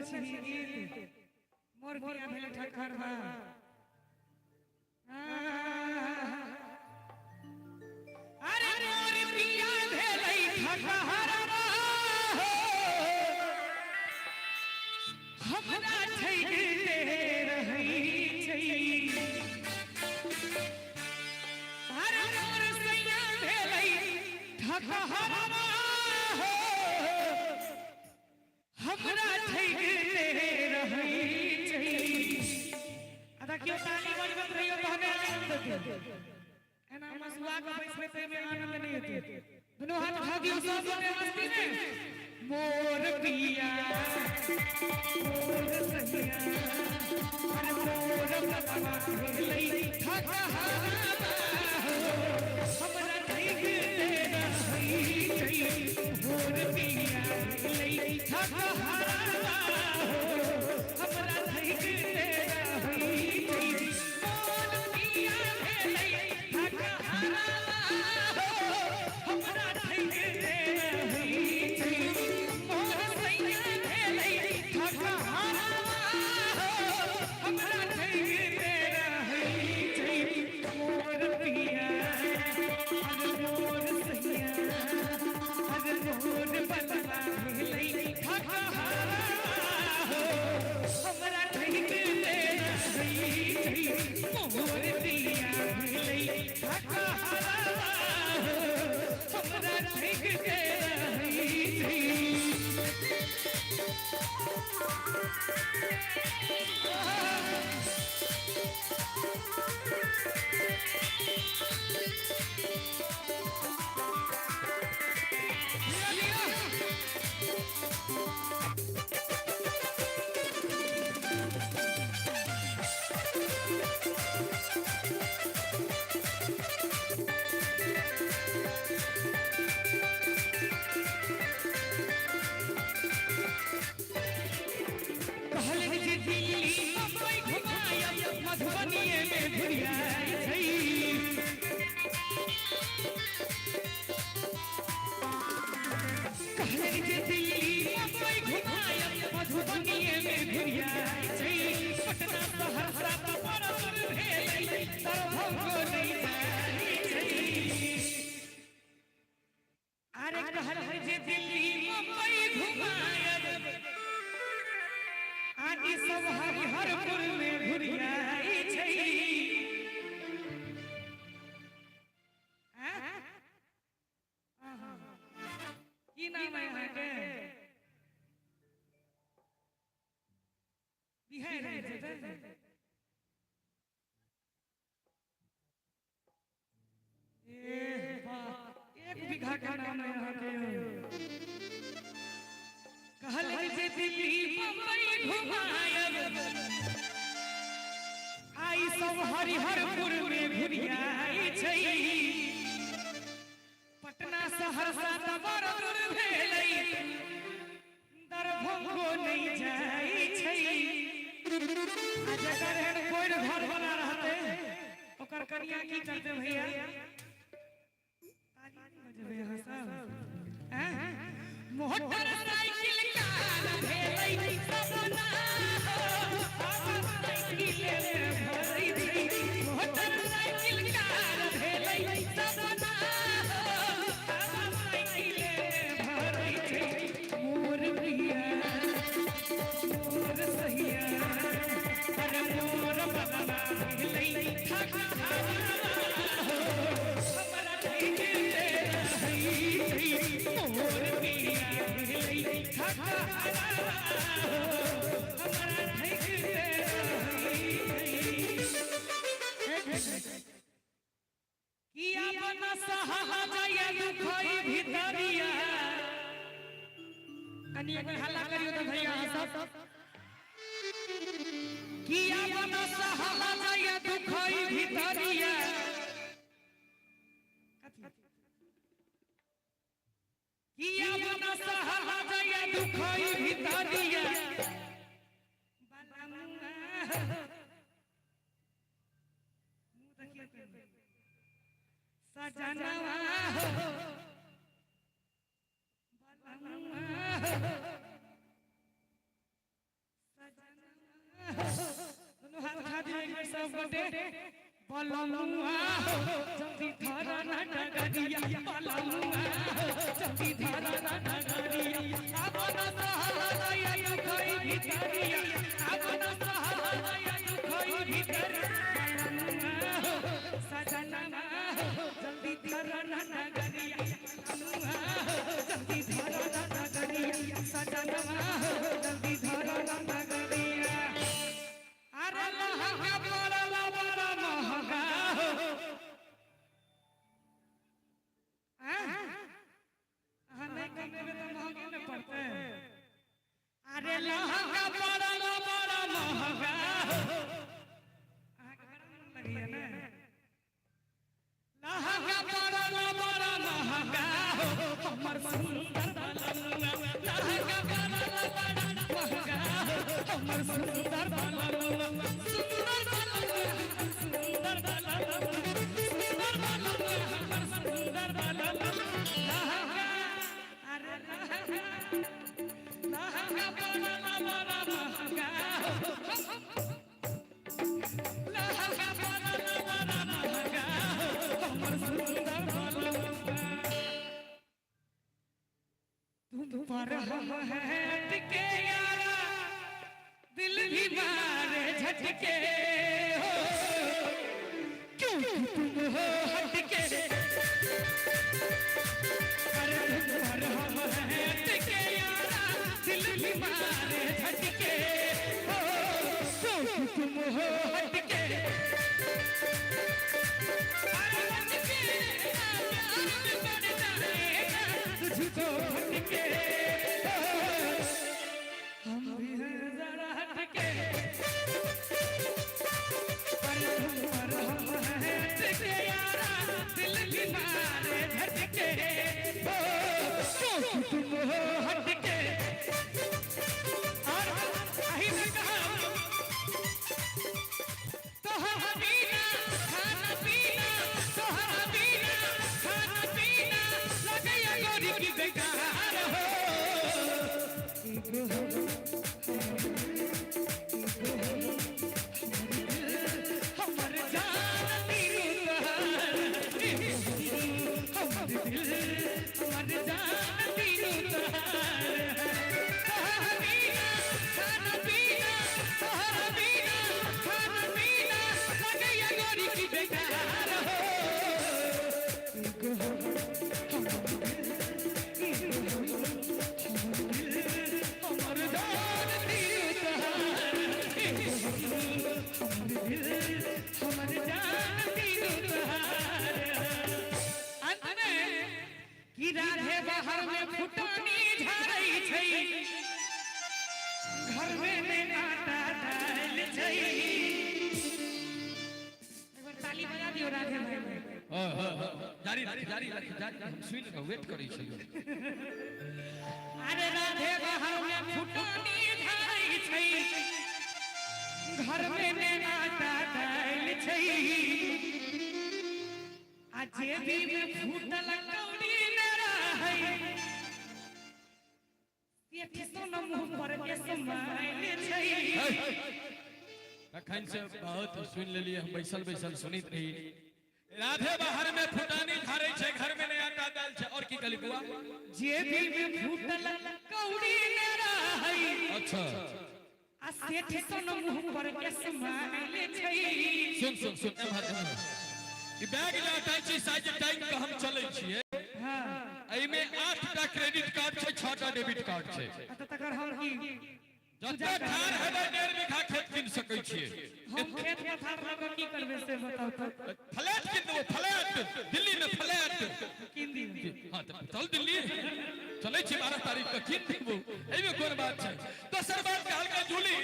सुनने छी गीत मोर पिया भेल ठकहरवा। अरे मोर पिया भेलै ठकहरवा हो, हमरा ठगिते रहै छै। अरे मोर सैया भेलै ठकहरवा हो, हमरा ठगिते रहै छै। आ देखियौ, ताली बजबैत रहियौ तहने आनंद हेतै। एना मसुआ के बैसबै ताहिमे आनंद नहि हेतै। दुनू हाथ उठा दियौ सब गोटे मस्ती मे। मोर पिया मोर सैया, अरे मोर बलवा भेलै ठकहरवा हो, हमरा ठगिते रहै छै। मोर पिया भेलै ठकहरवा हो, हमरा ठगिते रहै छै। मोर पिया भेलै ठकहरवा हो, हमरा ठगिते रहै छै। मोर सैया भेलै ठकहरवा हो, हमरा ठगिते रहै छै। मोर पिया अरे मोर सैया, अरे मोर बलवा भेलै ठकहरवा हो, हमरा ठगिते रहै छै। मोर पिया भेलै ठकहरवा हो, हमरा ठगिते रहै छै। लिअ लिअ। कहलनि जे दिल्ली बम्बई घुमायब, मधुबनीये मे घुरियाइ छै। कहलनि जे दिल्ली बम्बई घुमायब, मधुबनीये मे घुरियाइ छै। पटना सहरसा तऽ बड़ दूर भेलै, दरभंगो नहि जाइ छै। अरे कहलनि जे दिल्ली बम्बई घुमायब, आ ई सब हरिहरपुर मे घुरियाइ छै। आँ? आहा। की नाम है अहाँके? बिहार रहै छै तऽ? एह वाह, एक बीघा का नाम है अहाँके। कहलनि जे दिल्ली बम्बई घुमायब, आई सब हरिहरपुर मे घुरियाइ छै। पटना सहरसा तऽ बड़ दूर भेलै, दरभंगो नहि जाइ छै। आ जकर एहन कोइ घर वाला रहतै, ओकर कनिया की करतै भैया? ताली नहि बजेबै अहाँ सब? आँय? मोटर साइकिल कार भेलै सपना हो, आब साइकिले मे भरै छै। मोटर साइकिल कार भेलै सपना हो, आब साइकिले मे भरै छै। मोर पिया मोर सैया, अरे मोर बलवा भेलै ठकहरवा हो, हमरा ठगिते रहै छै। मोर पिया भेलै ठकहरवा हो, हमरा ठगिते रहै छै। कि अपना सहा जाय दुखई भीतरिया। कनि एक बेर हल्ला करियौ तऽ भैया अहाँ सब। कि अपना सहा जाय दुखई भीतरिया। कथी? कि अपना सहा जाय दुखई भीतरिया, बलमुआ मुँह देखियौ कनि, सजनवा हो, बलमुआ हो। सब गोटे बलमुआ हो जल्दी धरा ना डगरिया बलमुआ हो जल्दी धरा ना डगरिया अपन सहारा दुखई भितरिया अपन सहारा दुखई भीतर बलमुआ हो सजनमा हो जल्दी धरा ना डगरिया बलमुआ हो जल्दी धरा ना डगरिया सजनमा हो जल्दी धरा ना डगरिया। अरे महंगा बड़ा बड़ा महंगा हो। आँ? अहाँ नहि कमेबै तऽ महगे ने पड़तै। अरे लहंगा बड़ा बड़ा महंगा हो। अहाँके बड़ा मोन लगैया ने? लहंगा बड़ा बड़ा महंगा हो, हमर सुंदर बलनुआ। लहंगा बड़ा बड़ा महंगा हो, हमर सुंदर बलनुआ। सुंदर बलनुआ, सुंदर बलनुआ, सुंदर बलनुआ, हमर सुंदर बलनुआ। लहंगा, अरे लहंगा, लहंगा बड़ा बड़ा महंगा हो। लहंगा बड़ा बड़ा महंगा हो, हमर सुंदर बलनुआ। तुम पर हम हैं अटके यारा, दिल भी मारे झटके हो, क्योंकि तुम हो हटके। अरे तुम पर हम हैं अटके यारा, दिल भी मारे झटके हो, क्योंकि तुम हो हटके। अरे हटके ना प्यार में पड़ जाएगा तुझको भटके हो, हम भी हैं जरा हटके। अरे तुम पर हम हैं अटके यारा, दिल भी मारे झटके हो, क्योंकि तुम हो हटके। और अही में कहा तोहरा बिना खाना पीना, तोहरा बिना खाना पीना लगैया गोरी की बेकार हो। हमर जान तीनू तहार, हमर दिल हमर जान तीनू तहार। तोहरा बिना खाना पीना, तोहरा बिना खाना पीना लगैया गोरी की बेकार हो। हमर जान तीनू तहार, हमर दिल हमर जान तीनू तहार। अंत में कि राधे बाहर में फुटानी झाड़ै छै, घर में ने आटा दालि छै। एक बार ताली बजा दियौ राधे भाई। हाँ, हाँ, हाँ, जारी राख, जारी राख, जारी राख, हम सुनि कऽ वेट करै छी। अरे राधे बाहर में फुटानी झाड़ै छै, घर में ने आटा दालि छै, आ जेबी में फूटल कौड़ी न रहै, सेठ सोन मुँह पर स्माइल छै। अखन से बहुत सुनि लेलियै, हम बैसल बैसल सुनैत रही। राधे बाहर में फुटानी झाड़ै छै, घर में नहि आटा दालि छै। और की कहली बुआ? जेबी में फूटल कौड़ी न रहै, अच्छा, आ सेठ सोन मुँह पर स्माइल छै। सुन सुन सुन, एम्हर एम्हर। ई बैग जे अटैची साइज टाइम के हम चलै छियै, एहिमे 8टा क्रेडिट कार्ड छै, 6टा डेबिट कार्ड छै। आ तऽ तकर हम की? जते ठाढ़ हेबै 1.5 बीघा खेत कीन सकै छियै। हम खेत पथार लऽ कऽ की करबै से बताउ तऽ? फ्लैट कीन देबो, फ्लैट, दिल्ली में फ्लैट। कीन दियौ। हाँ तऽ चल दिल्ली चलै छी 12 तारीख के, कीन देबो, एहिमे कोन बात छै। दोसर बात कहलकै जूली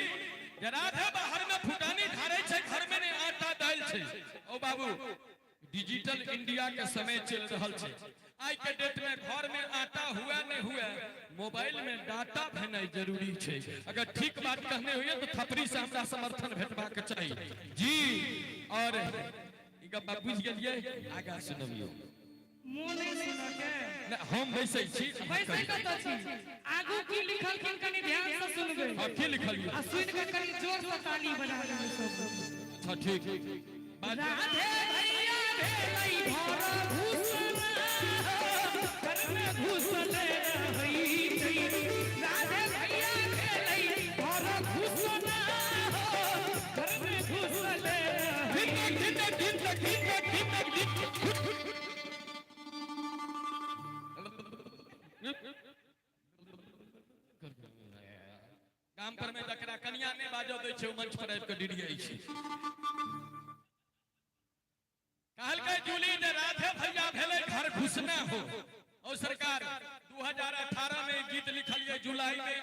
जे राधे बाहर में फुटानी ढारै छै, घर में नहि आटा दालि छै। ओ बाबू, डिजिटल इंडिया के समय चलि रहल छै। आइ के डेट में घर में आटा हुआ नहीं हुआ, मोबाइल में डाटा भेनाइ जरूरी छै। अगर ठीक बात कहने हुए तो थपड़ी से हमरा समर्थन भेटबाक चाही जी। और ई गप्पा बुझि गेलियै, आगा सुनबियौ। मोन नहि सुनऽ के। नहि, हम बैसै छी। बैसै कतऽ छी? आगू की लिखलखिन कनि ध्यान से सुनबै। हाँ, की लिखलियै? आ सुनि कऽ कनि जोर से ताली बजा देबै सब। अच्छा ठीक। बात राधे भैया भेलै घर घुसना, घर में घुसले रहै छै। राधे भैया भेलै घर घुसना, घर में घुसले रहै। धिन धिन धिन धिन धिन धिन। गाम पर में जकरा कनिया नहि बाजऽ दै छै, ओ मंच पर आबि कऽ डिरियाइ छै। कहलकै जूली जे राधे भैया भेलै घर घुसना हो। और सरकार 2018 में गीत लिखलिए, जुलाई में,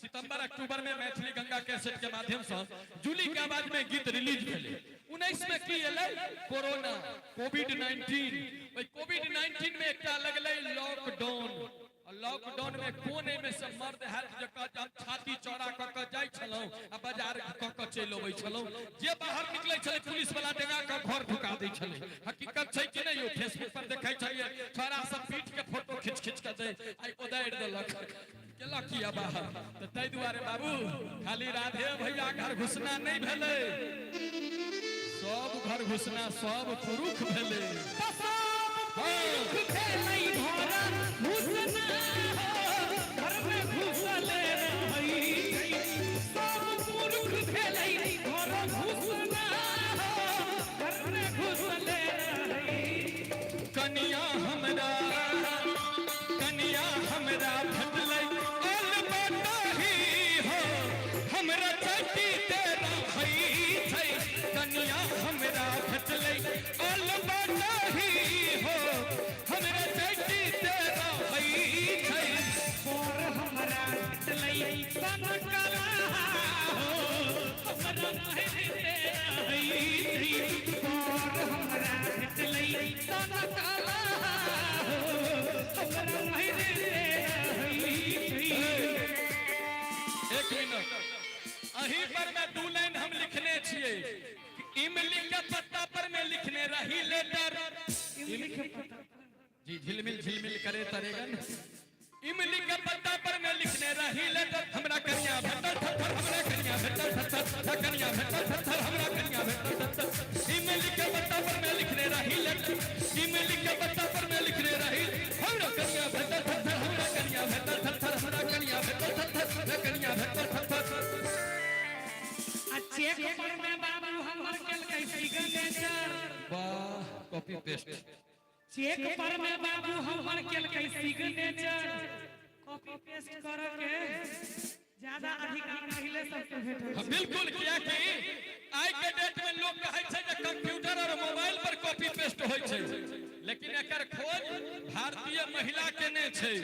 सितंबर अक्टूबर में मैथिली गंगा कैसेट के माध्यम से जूली के आवाज में गीत रिलीज भेलै। 19 में की एलै? कोरोना, कोविड-19। ओहि कोविड-19 में एकटा लगलै लॉकडाउन। और लॉकडाउन में कोन एहिमे से मर्द हैत जे कहत हम छाती चौड़ा कऽ कऽ जाइ छलहुँ आ बाजार कऽ कऽ चलि अबै छलहुँ? जे बाहर निकलै छलै, पुलिस वाला डेंगा कऽ घर ढुका दै छलै। हकीकत छै कि नहि यौ? फेसबुक पर देखै छलियै, छोड़ा सब पीठ के फोटो खींच खींच कऽ दै, आइ ओदारि देलक, केलक किया बाहर? तऽ ताहि दुआरे बाबू, खाली राधे भैया घर घुसना नहि भेलै, सब घर घुसना, सब पुरुष भेलै। तऽ सब भेलै घर घुसना हो, घर में घुसले रहै छै। सब पुरुष भेलै घर घुसना हो, घर में घुसले रहै। कनिया हमरा, कनिया हमरा भेटलै अलबताही हो, हमरा चटी तेरा हई छै। कनिया हमरा भेटलै अलबताही हो, हमरा चटी तेरा हई छै। पर हमरा भेटलै सनकला हो, हमरा महते रहै छै। पर हमरा भेटलै सनकला हो, हमरा महते रहै छै। एक मिनट, अही पर में दू लाइन हम लिखने छियै। इमली के पत्ता पर में लिखने रही लेटर। इमली के पत्ता। जी, झिलमिल झिलमिल करे तरेगन। इमली के पत्ता पर में लिखने रही लेटर, हमरा कनिया भेटल थर, हमरा कनिया भेटल थर, हमरा कनिया भेटल थर, हमरा कनिया भेटल थर। इमली के पत्ता पर में लिखने रही लेटर, इमली के पत्ता पर में लिखने रही, हमरा कनिया भेटल थर, हमरा कनिया भेटल थर, हमरा कनिया भेटल थर, हमरा कनिया भेटल थर। आ चेक पर में बाबू हमर केलकै सिग्नेचर। वाह, कॉपी पेस्ट। चेक पर में बाबू हमर केलकै सिग्नेचर। कॉपी पेस्ट करऽ के ज्यादा अधिकार महिले सबके भेटल हाँ, छै। बिल्कुल, कियाकि आइ के डेट में लोग कहै छै जे कंप्यूटर और मोबाइल पर कॉपी पेस्ट होइ छै, लेकिन एकर खोज भारतीय महिला के ने छै।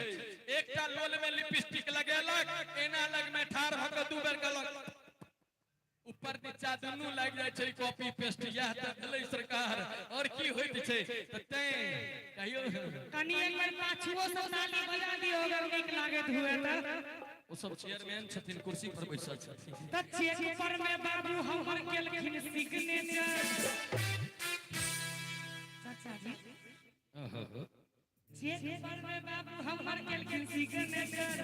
एकटा लोल में लिपस्टिक लगेलक, एना लग में ठाढ़ भऽ कऽ दू बेर गलक, ऊपर नीचा दुनू लागि जाइ छै। कॉपी पेस्ट इएह तऽ भेलै सरकार, और की होइत छै? तऽ तैं कहियौ। कनि एक बेर पाछुओ सब ताली बजा दियौ, अगर नीक लागैत हुए तऽ। ओ सब चेयरमैन छथिन, कुर्सी पर बैसल छथिन। तऽ चेक पर में बाबू हमर केलखिन सिग्नेचर। चाचा जी, चेक पर में बाबू हमर केलखिन सिग्नेचर,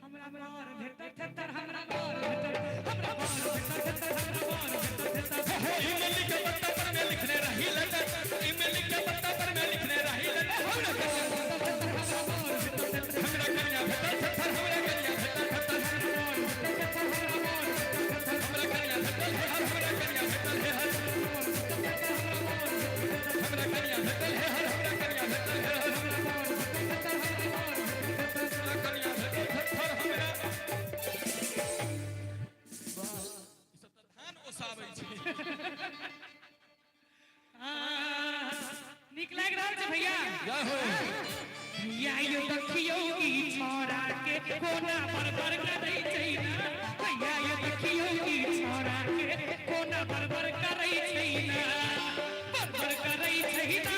हमरा बर भेटल थेथर, हमरा बर भेटल, हमरा बर भेटल थेथर, हमरा बर भेटल थेथर। हो, इमली के पत्ता पर में लिखने रही लेटर, इमली के पत्ता पर में लिखने रही लेटर, हमरा कनिया, हमरा कनिया भेटल थर, हमरा कनिया भेटल थर, हमरा कनिया भेटल हे हर, हमरा कनिया भेटल हे हर, हमरा कनिया भेटल हे हर, हमरा कनिया भेटल हे हर, हमरा कनिया भेटल थर, हमरा। वाह, ई सब तऽ धान ओसाबै छै। नीक लागि रहल छै भैया? जय हो। भैया यो देखियौ ई छौड़ा के कोना बरबर करै छै ना। भैया यो देखियौ ई छौड़ा के कोना बरबर करै छै ना, बरबर करै छै ना,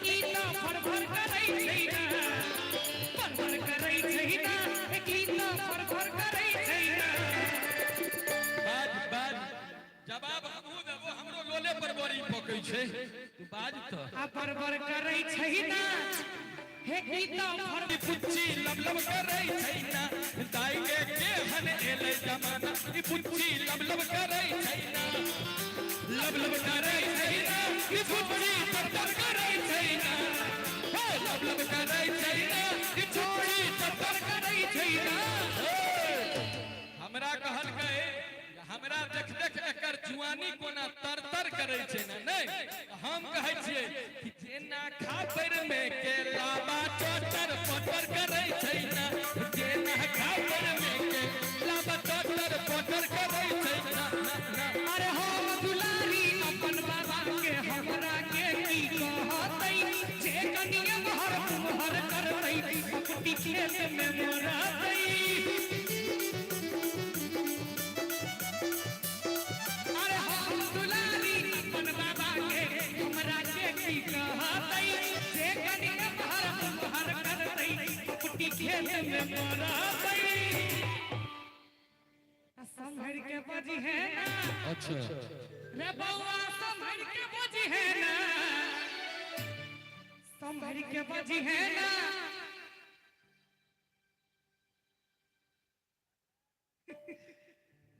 ई तऽ बरबर करै छै ना, बरबर करै छै ना, ई तऽ बरबर करै छै ना। बाज बाज, जवाब हमहूँ देबो, हमरो लोले पर बड़ी पकै छै, तू बाज तऽ। आ बरबर करै छै ना, हे ई तऽ बरबर। ई पुच्ची लब लब करै छै ना, दाई के केहन एलै जमाना, ई पुच्ची लब लब करै छै ना, लब लब लब करै छै ना, ई बुच्ची तर करै छै ना। हे लब लब करै छै ना, ई छौड़ी तर करै छै ना। हमरा कहलकै, हमरा देख देख एकर जुआनी कोना तर तर करै छै ना। नहि, हम कहै छियै कि जेना खापर में केला बा चटर पटर करै छै ना, जेना खापर में केला बा चटर पटर करै छै ना। अरे हम दुलारी अपन बाबा के, हमरा के की कहतै, जे कनिया हर तुम्हर करतै, पकटी खेत में मरतै। अरे हम दुलारी अपन बाबा के, हमरा के की कहतै, जे कनिया हर तुम्हर करतै, पकटी खेत में मरतै। संभर के बजी है ना। अच्छा। रे बउआ, संभर के बजी है ना, संभर के बजी है ना।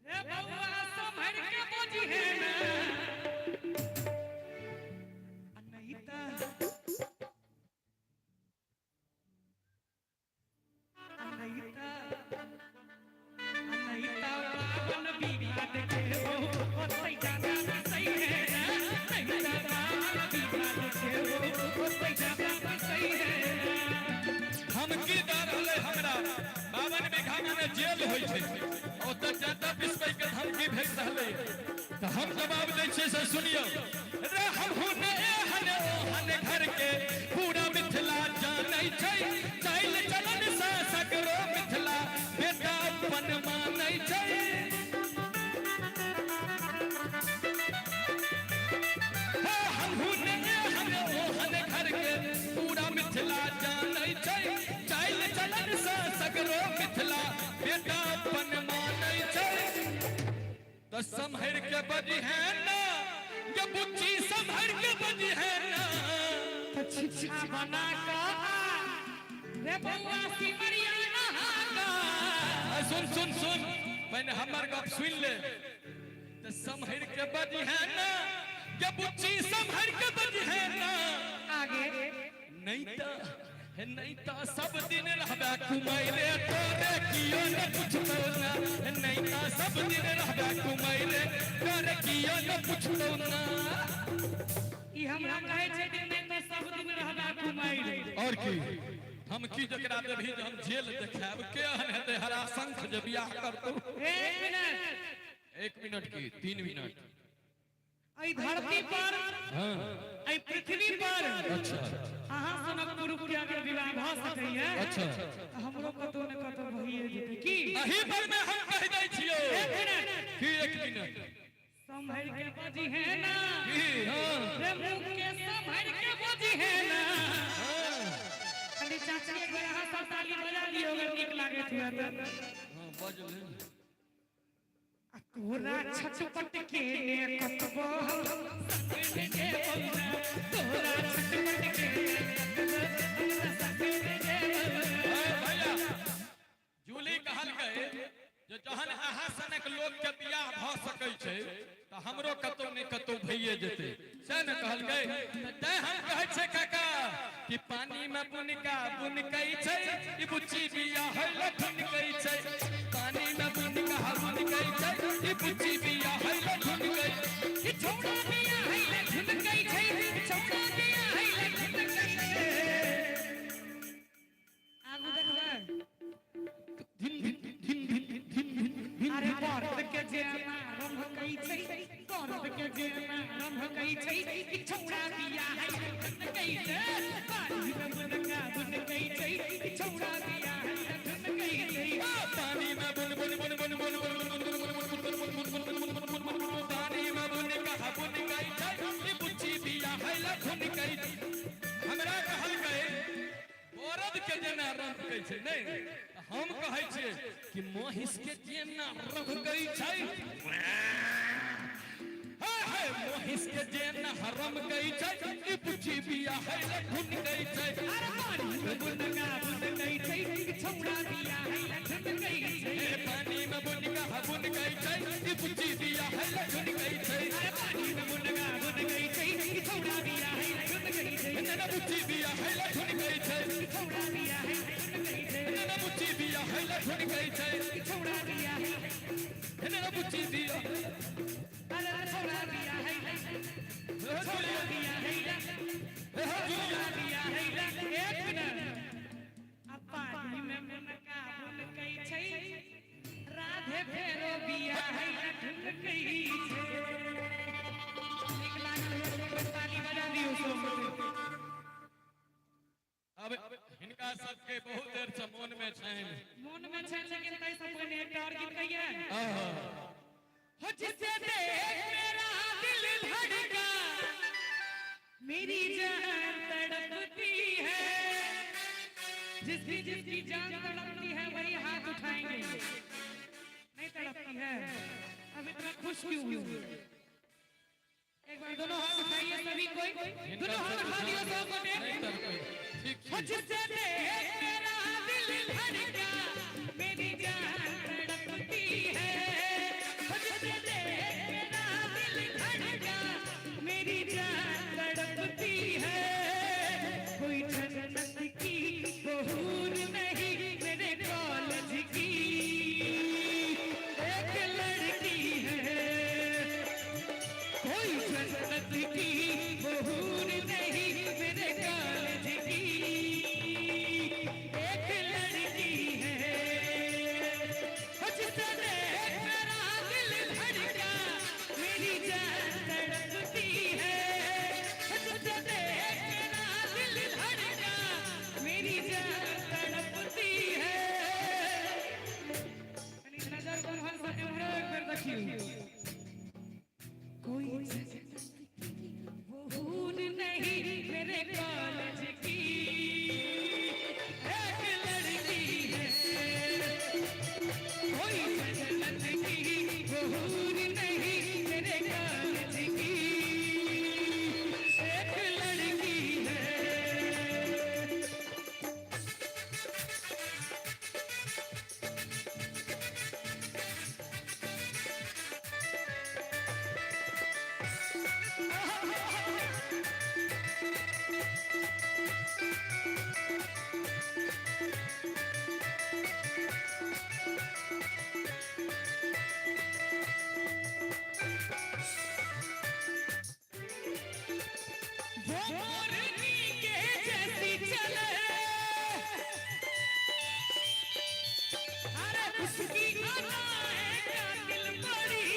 रे बउआ, संभर के बजी है ना, आ नहीं त, आ नहीं त, नहीं त 52 बीघा देखे हो, ओतै जादा सही है ना। नहीं त 52 बीघा देखे हो, ओतै जादा सही है ना। धमकी दऽ रहलै हमरा, 52 बीघा में जेल होइ छै, ओतऽ जाता पिसबै के धमकी भेज रहलै। तऽ हम जवाब दै छियै से सुनियौ। रे हमहूँ ने एहन ओहन घर के, पूरा मिथिला जानै छै, चालि चलन सँ सगरो मिथिला बेटा अपन मानै छै। हे हमहूँ ने एहन ओहन घर के, पूरा मिथिला जानै छै, चालि चलन सँ सगरो मिथिला बेटा अपन मानै छै। तऽ सम्हरि के बजी है ना ये बुच्ची, सम्हरि के बजी है ना। तो छिछा बना का रे बउआ, सिमरिया नहा का। आ, सुन सुन सुन, पहिने हमर गप सुनि ले। तऽ सम्हरि के बजी है ना ये बुच्ची, सम्हरि के बजी है ना। आगे। नहीं तऽ, हे नहीं तऽ सब दिन रहबे कुमाइरे, तोरे कियो न पुछतौ ना। नहीं तऽ सब दिन रहबे कुमाइरे, तोरे कियो न पुछतौ ना। ई हमरा कहै छै जे नहीं तो सब दिन रहबा कुमाइर। और की धमकी जकरा देबही जे हम जेल देखायब, केहन हेतै हरा शंख जे बियाह करतौ? एक मिनट। एक मिनट की 3 मिनट? एहि धरती पर, हाँ। एहि पृथ्वी पर अच्छा। अहाँ सनक पुरुष के अगर विवाह भऽ सकैया, तऽ हमरो कतौ ने कतौ भइए जेतै की? अही पर में हम कहि दै छियौ। एक मिनट। की एक मिनट? संभर के बजी है ना। की? हाँ। रे मुँह के संभर के बजी है ना। खाली चाची, एक बेर अहाँ सब ताली बजा दियौ अगर नीक लागै छै तऽ। हाँ, बजले। आ तोरा छटपट के ने कतबो हम संग में देबौ ना, तोरा छटपट के ने कतबो हम संग में देबौ ना। ए भैया, जूली कहलकै जे जहन अहाँ सनक लोक के बियाह भऽ सकै छै, तऽ हमरो कतौ ने कतौ भइए जेतै, सएह ने कहलकै? तऽ तैं हम कहै छै काका कि पानी में बुनका बुनकै छै, ई बुच्ची बियाह होइ लए ठुनकै छै। पानी में बुनका बुनकै छै, ई बुच्ची बियाह होइ लए ठुनकै। ई छौड़ा बियाह हैले झुनकै छै, ई छौड़ा बियाह हैले झुनकै छै। आगू देखबै। धिन धिन धिन धिन धिन धिन धिन। अरे बरद के जेना रंभकै छै, बरद के जेना रंभकै छै, ई छौड़ा बियाह हैले झुनकै छै। पानी में बुनका बुनकै छै, ई छौड़ा बियाह हैले झुनकै छै। पानी में बुन बुन बुन बुन बुन बुन बुन बुन बुन बुन बुन बुन बुन बुन बुन बुन बुन बुन बुन, पानी में बुन कहा बुन गई छै, ई बुच्ची बियाह है लठुन गई। हमरा कहलकै बरद के जेना रंभकै छै, नहि, हम कहै छियै कि महिष के जेना रंभकै छै। हे हे, महिष के जेना रमकै छै, ई बुच्ची बियाह है लठुन गई छै। अरे पानी में बुनका बुनकै छै, ई छौड़ा बियाह हैले झुनकै छै। हे पानी में बुनका बुनकै छै, ई बुच्ची बिया है लठुन गई छै। अरे पानी में मुनगा बुन गई छै, ई छौड़ा बिया है लठुन गई छै। नेना बुच्ची बिया है लठुन गई छै। ई छौड़ा बिया है लठुन गई छै। नेना बुच्ची बिया है लठुन गई छै। ई छौड़ा बिया है। नेना बुच्ची बिया। अरे छौड़ा बिया है। छौड़ा बिया है। छौड़ा बिया है। एक मिनट। आ पानी में मुनगा बुन गई छै, राधे फेरो बिया है लठुन गई छै। नीक लागल हो तऽ ताली बजा दियौ सब गोटे। अब हिनका सबके बहुत देर से मोन में छनि। मोन में छै, लेकिन ताहि से पहिने एकटा और गीत कहिए। आहा। हो जिसे देख मेरा दिल धड़का, मेरी जान तड़पती है। जिसकी जिसकी जान तड़पती है वही हाथ उठाएंगे। नहीं तड़पती है? अब इतना खुश क्यों हुए? एक बार दोनों हाथ उठाइए सभी कोई, दोनों हाथ उठा दियो सब गोटे। नहीं तड़पै, ठीक हो छी। जिसे देख मेरा दिल धड़का, मेरी जान तड़पती है। हो जिसे देख मेरा दिल धड़का, मेरी जान तड़पती है। कोई जन्नत की बहूर नहीं, मेरे कॉलेज की एक लड़की है। कोई जन्नत की बहूर नहीं, मेरे कॉलेज की एक लड़की है। हो जिसे देख मेरा दिल धड़का, मेरी जान तड़पती है। हो जिसे देख मेरा दिल धड़का, मेरी जान तड़पती है। कनी नजर बढ़ल से एम्हरो एक बेर देखियौ। कोई जन्नत की बहूर नहीं, मेरे कॉलेज की एक लड़की है। कोई जन्नत की बहूर नहीं, मेरे कॉलेज की एक लड़की है। वो मोरनी के जैसी चले, अरे उसकी अदाएं कातिल बड़ी।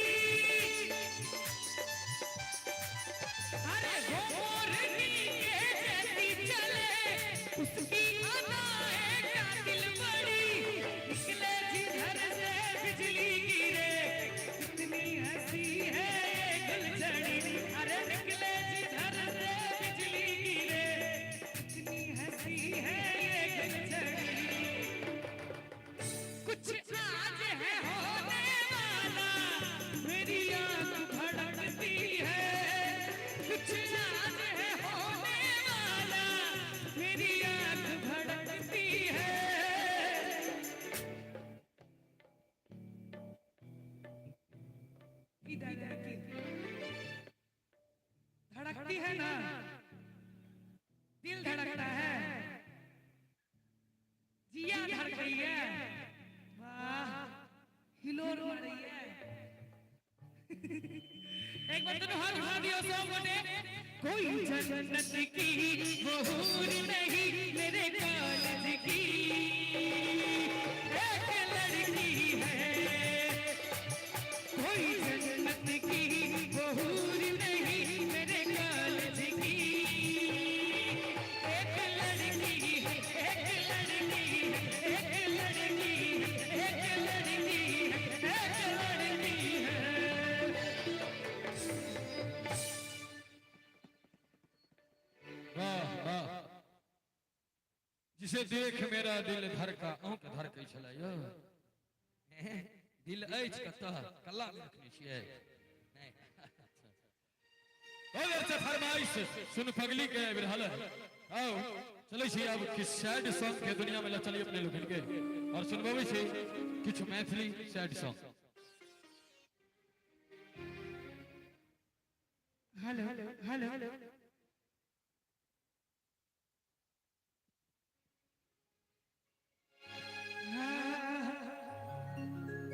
अरे वो मोरनी के जैसी चले, उसकी अदाएं कातिल बड़ी। निकले जिधर से बिजली गिरे, कितनी हंसी है ये गुलझड़ी। अरे निकले जिधर से बिजली गिरे, कितनी हंसी है ये गुलझड़ी। कुछ आज है होने वाला, मेरी आंख भड़कती है। कुछ आज है होने वाला, मेरी आंख भड़कती है। इधर धड़की धड़कती है ना? दिल धड़कता है, जिया धड़क रही है। वाह, हिलोर मार रही है। एक बार दोनों हाथ उठा दियो सब गोटे। कोई जन्नत की बहूर नहीं, मेरे कॉलेज की एक लड़की है। कोई जन्नत की बहूर नहीं, मेरे कॉलेज की एक लड़की है। एक लड़की है, एक लड़की है, एक लड़की है, एक लड़की है। वाह वाह, जिसे देख मेरा दिल धड़का। अहूँके धड़कै छलै यौ? दिल अछि कतऽ? कल्ला मे रखने छियै? नहि। बहुत अच्छा फरमाइश सुन पगली के आबि रहल है। आओ चलै छी आब किछु सैड सॉन्ग के दुनिया में ल चलिए अपने लोगन के और सुनबबै छी किछु Maithili sad song. Hello hello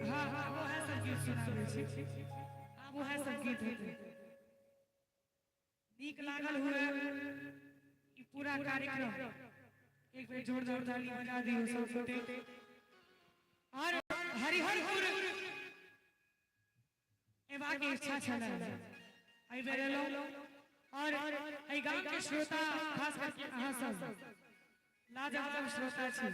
हाँ हाँ, वएह सब गीत सुनाबै छी। आब वएह सब गीत हेतै। नीक लागल हुए ई पूरा कार्यक्रम, एक बेर जोरदार ताली बजा दियौ सब गोटे। और हरिहरपुर एबाक इच्छा छलै, एहि बेर एलहुँ। और एहि गाम के श्रोता, खास करके अहाँ सब लाजवाब श्रोता छी।